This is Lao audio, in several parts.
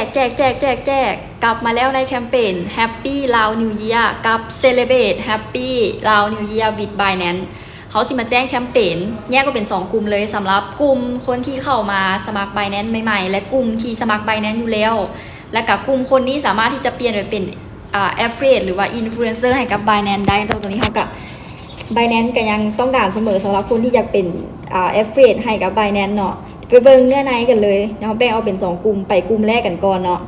ກ ແຈກ ແຈກ ແຈກ ແຈກ ກັບມາແລ້ວໃນແຄມເປນ Happy Lao New Year ກັບ Celebrate Happy Lao New Year with Binance ເຮົາຊິມາແຈ້ງແຄມເປນ ແຍກອອກເປັນສອງກຸ່ມເລີຍ ສຳລັບກຸ່ມຄົນທີ່ເຂົ້າມາສະໝັກ Binance ໃໝ່ໆ ແລະ ກຸ່ມທີ່ສະໝັກ Binance ຢູ່ແລ້ວ ແລະກະກຸ່ມຄົນນີ້ສາມາດທີ່ຈະປ່ຽນໄປເປັນ ອ່າ Affiliate ຫຼືວ່າ Influencer ໃຫ້ກັບ Binance ໄດ້ເນາະ. ໂຕນີ້ເຮົາກະ Binance ກະຍັງຕ້ອງການສະເໝີ ສຳລັບຄົນທີ່ຢາກເປັນ ອ່າ Affiliate ໃຫ້ກັບ Binance ເນາະ. ໄປເບິ່ງເນື້ອໃນກັນເລີຍ. ເຮົາແບ່ງອອກເປັນສອງກຸ່ມ ໄປກຸ່ມແລກກັນກ່ອນເນາະ.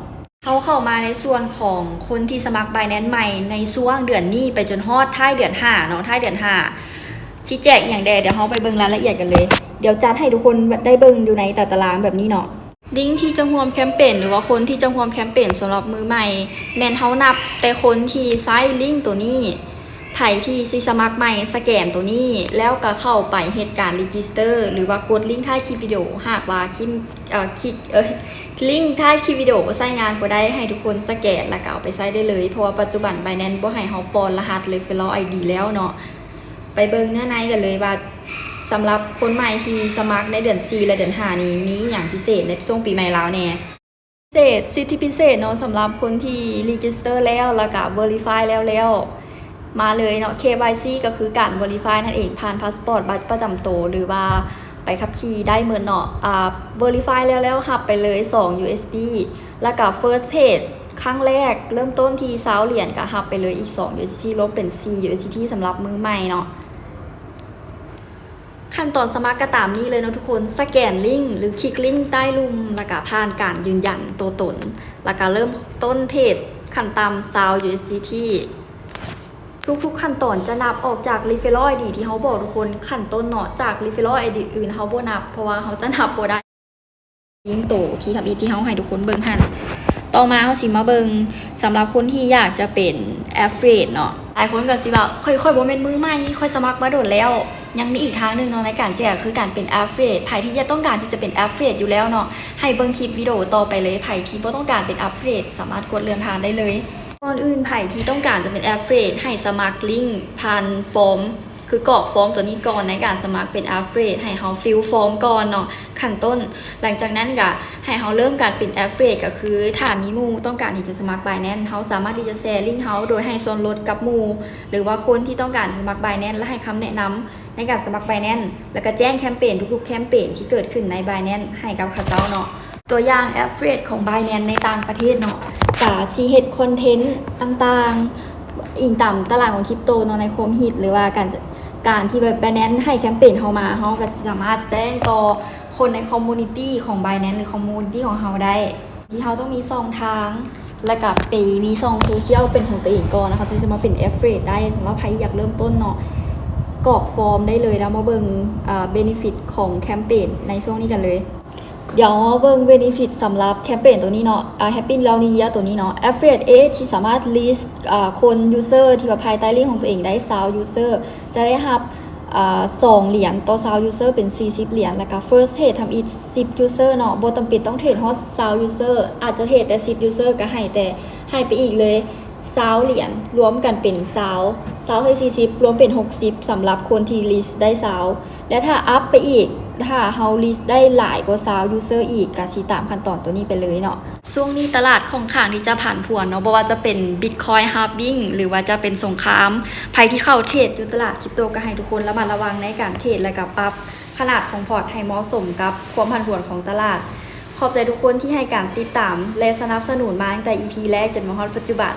ເຮົາເຂົ້າມາໃນສ່ວນຂອງຄົນທີ່ສະໝັກ Binance ໃໝ່ໃນຊ່ວງເດືອນນີ້ໄປຈົນຮອດທ້າຍເດືອນຫ້າເນາະ, ທ້າຍເດືອນຫ້າ ຊິແຈກອີ່ຫຍັງແດ່ ດຽວເຮົາໄປເບິ່ງລາຍລະອຽດກັນເລີຍ. ດຽວຈັດໃຫ້ທຸກຄົນໄດ້ເບິ່ງຢູ່ໃນຕາຕະລາງແບບນີ້ເນາະ. ລິ້ງທີ່ຈະຮ່ວມແຄມເປນ ຫຼືວ່າຄົນທີ່ຈະຮ່ວມແຄມເປນສຳລັບມືໃໝ່ ແມ່ນເຮົານັບແຕ່ຄົນທີ່ໃຊ້ລິ້ງໂຕນີ້. ໃຜທີ່ຊິສະໝັກໃໝ່ ສະແກນໂຕນີ້ ແລ້ວກະເຂົ້າໄປເຮັດການ register ຫຼືວ່າກົດລິ້ງທ້າຍຄລິບວິດີໂອ ຫາກວ່າຄລິບ ເອີ ຄລິກ ເອີ ລິ້ງທ້າຍຄລິບວິດີໂອໃຊ້ງານບໍ່ໄດ້ ໃຫ້ທຸກຄົນສະແກນ ແລ້ວກະເອົາໄປໃຊ້ໄດ້ເລີຍ ເພາະວ່າປັດຈຸບັນ Binance ບໍ່ໃຫ້ເຮົາປ້ອນລະຫັດ referral ID ແລ້ວເນາະ. ໄປເບິ່ງເນື້ອໃນກັນເລີຍວ່າ ສຳລັບຄົນໃໝ່ທີ່ສະໝັກໃນເດືອນສີ່ ແລະ ເດືອນຫ້ານີ້ ມີອີ່ຫຍັງພິເສດໃນຊ່ວງປີໃໝ່ລາວແດ່? ເສດ ສິດທິພິເສດເນາະ ສຳລັບຄົນທີ່ register ແລ້ວ ແລ້ວກະ verify ແລ້ວ ແລ້ວ ມາເລີຍເນາະ. KYC ກໍຄືການ verify ນັ້ນເອງ ຜ່ານພາສປອດ ບັດປະຈຳໂຕ ຫຼືວ່າໃບຂັບຂີ່ໄດ້ໝົດເນາະ. ອ່າ verify ແລ້ວ ແລ້ວຮັບໄປເລີຍສອງ USD ແລ້ວກະ first trade ຄັ້ງແລກເລີ່ມຕົ້ນທີ່ຊາວຫຼຽນ ກະຮັບໄປເລີຍອີກສອງ USD ລວມເປັນສີ່ USD ສຳລັບມືໃໝ່ເນາະ. ຂັ້ນຕອນສະໝັກກະຕາມນີ້ເລີຍເນາະທຸກຄົນ, ສະແກນລິ້ງ ຫຼື ຄລິກລິ້ງໃຕ້ລຸ່ມ ແລ້ວກະຜ່ານການຢືນຢັນຕົວຕົນ ແລ້ວກະເລີ່ມຕົ້ນເທຣດຂັ້ນຕ່ຳຊາວ USDT. ທຸກໆຂັ້ນຕອນຈະນັບອອກຈາກ referral ID ທີ່ເຮົາບອກທຸກຄົນ ຂັ້ນຕົ້ນເນາະ, ຈາກ referral ID ອື່ນເຮົາບໍ່ນັບ ເພາະວ່າເຮົາຈະນັບບໍ່ໄດ້. ລິ້ງໂຕທີ່ທຳອິດທີ່ເຮົາໃຫ້ທຸກຄົນເບິ່ງຫັ້ນ. ຕໍ່ມາເຮົາຊິມາເບິ່ງສຳລັບຄົນທີ່ຢາກຈະເປັນ affiliate ເນາະ. ຫຼາຍຄົນກໍຊິວ່າ ຂ້ອຍ ຂ້ອຍບໍ່ແມ່ນມືໃໝ່ ຂ້ອຍສະໝັກມາດົນແລ້ວ. ຍັງມີອີກທາງໜຶ່ງເນາະໃນການແຈກ ຄືການເປັນ affiliate. ໃຜທີ່ຢາກ ຕ້ອງການທີ່ຈະເປັນ affiliate ຢູ່ແລ້ວເນາະ ໃຫ້ເບິ່ງຄລິບວິດີໂອຕໍ່ໄປເລີຍ. ໃຜທີ່ບໍ່ຕ້ອງການເປັນ affiliate ສາມາດກົດເລື່ອນຜ່ານໄດ້ເລີຍ. ກ່ອນອື່ນ ໃຜທີ່ຕ້ອງການຈະເປັນ affiliate ໃຫ້ສະໝັກລິ້ງຜ່ານຟອມ ຄືກອກຟອມຕົວນີ້ກ່ອນໃນການສະໝັກເປັນ affiliate ໃຫ້ເຮົາ fill ຟອມກ່ອນເນາະ ຂັ້ນຕົ້ນ. ຫຼັງຈາກນັ້ນກະໃຫ້ເຮົາເລີ່ມການເປັນ affiliate ກໍຄືຖ້າມີໝູ່ຕ້ອງການທີ່ຈະສະໝັກ Binance ເຮົາສາມາດທີ່ຈະແຊລິ້ງເຮົາໂດຍໃຫ້ສ່ວນລົດກັບໝູ່ ຫຼືວ່າຄົນທີ່ຕ້ອງການສະໝັກ Binance ແລະ ໃຫ້ຄຳແນະນຳໃນການສະໝັກ Binance ແລ້ວກະແຈ້ງແຄມເປນທຸກໆແຄມເປນທີ່ເກີດຂຶ້ນໃນ Binance ໃຫ້ກັບເຂົາເຈົ້າເນາະ. ຕົວຢ່າງ affiliate ຂອງ Binance ໃນຕ່າງປະເທດເນາະ ກະຊິເຮັດຄອນເທັນຕ່າງໆ ອີງຕາມຕະຫຼາດຂອງຄຣິບໂຕເນາະ ໃນຄວາມຮິດ ຫຼືວ່າການ ການທີ່ແບບ Binance ໃຫ້ແຄມເປນເຮົາມາ ເຮົາກະຊິສາມາດແຈ້ງຕໍ່ຄົນໃນ community ຂອງ Binance ຫຼື community ຂອງເຮົາໄດ້ ທີ່ເຮົາຕ້ອງມີຊ່ອງທາງ ແລ້ວກະໄປມີຊ່ອງໂຊຊຽວເປັນຂອງຕົວເອງກ່ອນນະ ເຮົາຈຶ່ງຈະມາເປັນ affiliate ໄດ້. ສຳລັບໃຜທີ່ຢາກເລີ່ມຕົ້ນເນາະ ກອກຟອມໄດ້ເລີຍ ແລ້ວມາເບິ່ງ ເອີ benefit ຂອງແຄມເປນໃນຊ່ວງນີ້ກັນເລີຍ. ດຽວເຮົາເບິ່ງ benefit ສຳລັບແຄມເປນໂຕນີ້ເນາະ ອ່າ Happy Lao New Year ໂຕນີ້ເນາະ. Affiliate ທີ່ສາມາດ list ອ່າ ຄົນ user ທີ່ວ່າພາຍໃຕ້ລິ້ງຂອງຕົວເອງໄດ້ຊາວ user ຈະໄດ້ຮັບ ອ່າ ສອງຫຼຽນຕໍ່ຊາວ user ເປັນສີ່ສິບຫຼຽນ ແລ້ວກະ first trade ທຳອິດສິບ user ເນາະ ບໍ່ຈຳເປັນຕ້ອງເທຣດຮອດຊາວ user ອາດຈະເທຣດແຕ່ສິບ user ກະໃຫ້ແຕ່ ໃຫ້ໄປອີກເລີຍຊາວຫຼຽນ ລວມກັນເປັນຊາວ ຊາວໃສ່ສີ່ສິບ ລວມເປັນຫົກສິບ ສຳລັບຄົນທີ່ list ໄດ້ຊາວ ແລະ ຖ້າ up ໄປອີກ ຖ້າເຮົາ list ໄດ້ຫຼາຍກວ່າຊາວ user ອີກ ກະຊິຕາມຂັ້ນຕອນໂຕນີ້ໄປເລີຍເນາະ. ຊ່ວງນີ້ຕະຫຼາດຂ້ອນຂ້າງທີ່ຈະຜັນຜວນເນາະ ບໍ່ວ່າຈະເປັນ Bitcoin halving ຫຼືວ່າຈະເປັນສົງຄາມ ໃຜທີ່ເຂົ້າເທຣດຢູ່ຕະຫຼາດຄຣິບໂຕ ກະໃຫ້ທຸກຄົນລະມັດລະວັງໃນການເທຣດ ແລະກະປັບຂະໜາດຂອງພອດໃຫ້ເໝາະສົມກັບຄວາມຜັນຜວນຂອງຕະຫຼາດ. ຂອບໃຈທຸກຄົນທີ່ໃຫ້ການຕິດຕາມ ແລະ ສະໜັບສະໜູນມາຕັ້ງແຕ່ ອີພີ ແລກຈົນມາຮອດປັດຈຸບັນ.